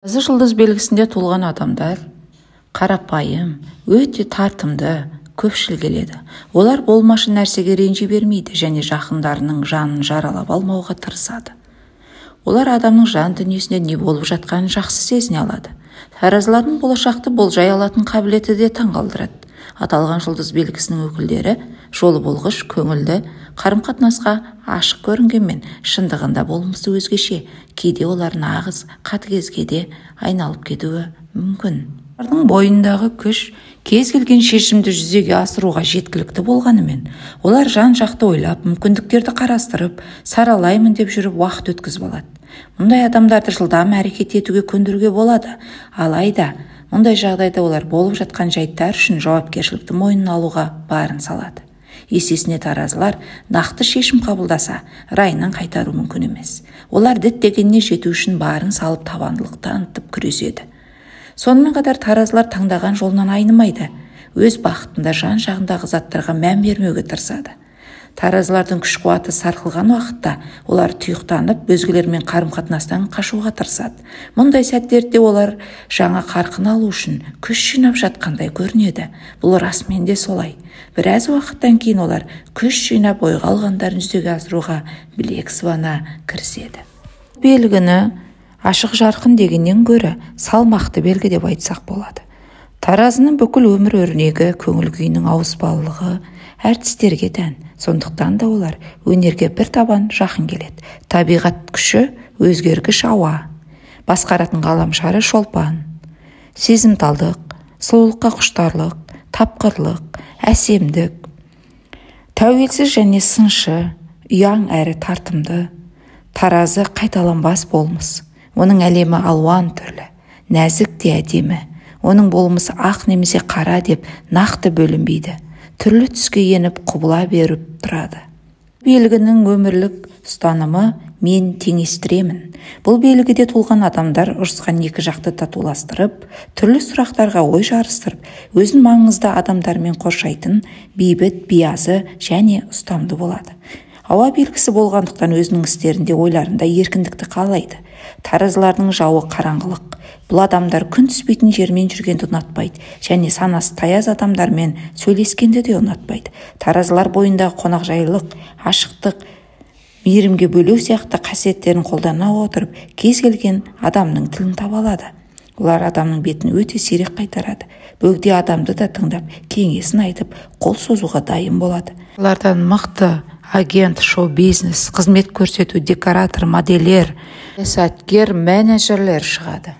Таразы жұлдыз белгісінде туылған адамдар қарапайым, өте тартымды, көпшіл келеді. Олар болмашы нәрсеге ренжи бермейді және жақындарының жанын жаралап алмауға тырысады. Олар адамның жан дүниесінде не болып жатқанын жақсы сезіне алады. Таразылардың болашақты болжай алатын қабілеті де таңғалдырады. Аталған жұлдыз белгісінің өкілдері жолы болғыш, көңілді, қарым-қатынасқа ашық көрінгенмен, шындығында болмысы өзгеше, кейде олар нағыз қатыгезге де айналып кетуі мүмкін. Олардың бойындағы күш кез келген шешімді жүзеге асыруға жеткілікті болғанымен, олар жан-жақты ойлап, мүмкіндіктерді қарастырып, саралаймын деп жүріп уақыт өткізіп алады. Мұндай адамдарды жылдам әрекет етуге көндіруге болады. Алайда, мұндай жағдайда олар болып жатқан жайттар үшін жауапкершілікті мойнына алуға барын салады. Есесіне таразылар нақты шешім қабылдаса, райынан қайтару мүмкін емес. Олар діттегеніне жету үшін барын салып табандылық танытып күреседі. Сонымен қатар таразылар таңдаған жолынан айнымайды. Өз бақытында жан-жағындағы заттарға мән бермеуге тырысады. Таразылардың күш-қуаты сарқылған уақытта олар тұйықтанып, өзгелермен қарым-қатынастан қашуға тырысады. Мұндай сәттерде олар жаңа қарқын алу үшін күш жинап жатқандай көрінеді. Бұл расымен де солай. Біраз уақыттан кейін олар күш жинап ойға алғандарын жүзеге асыруға білек сыбана кіріседі. Белгіні ашық жарқын дегеннен гөрі салмақты белгі деп айтсақ болады. Таразының бүкіл өмір өрнегі, көңіл күйінің ауыспалылығы әртістерге тән. Сондықтан да олар өнерге бір табан жақын келеді. Табиғат күші өзгергіш ауа, басқаратын ғаламшары шолпан, сезімталдық, сұлулыққа құштарлық, тапқырлық, әсемдік, тәуелсіз және сыншы, ұяң әрі тартымды. Таразы қайталанбас болмыс. Оның әлемі алуан түрлі, нәзік те әдемі. Оның болмысы ақ немесе қара деп нақты бөлінбейді. Түрлі түске еніп құбыла беріп тұрады. Белгінің өмірлік ұстанымы мен теңестіремін. Бұл белгіде туылған адамдар ұрысқан екі жақты татуластырып, түрлі сұрақтарға ой жарыстырып, өзін маңызды адамдармен қоршайтын бейбіт, биязы және ұстамды болады. Ауа белгісі болғандықтан өзінің істерінде, ойларында еркіндікті қалайды. Таразылардың жауы қараңғылық. Бұл адамдар күн түспейтін жермен жүргенді ұнатпайды және санасы таяз адамдармен сөйлескенді де ұнатпайды. Таразылар бойындағы қонақжайлық, ашықтық, мейірімге бөлеу сияқты қасиеттерін қолдана отырып, кез келген адамның тілін таба алады. Олар адамның бетін өте сирек қайтарады. Бөгде адамды да тыңдап, кеңесін айтып, қол созуға дайын болады. Олардан мықты агент, шоу-бизнес, қызмет көрсету, декоратор, модельер, саясаткер, менеджерлер шығады.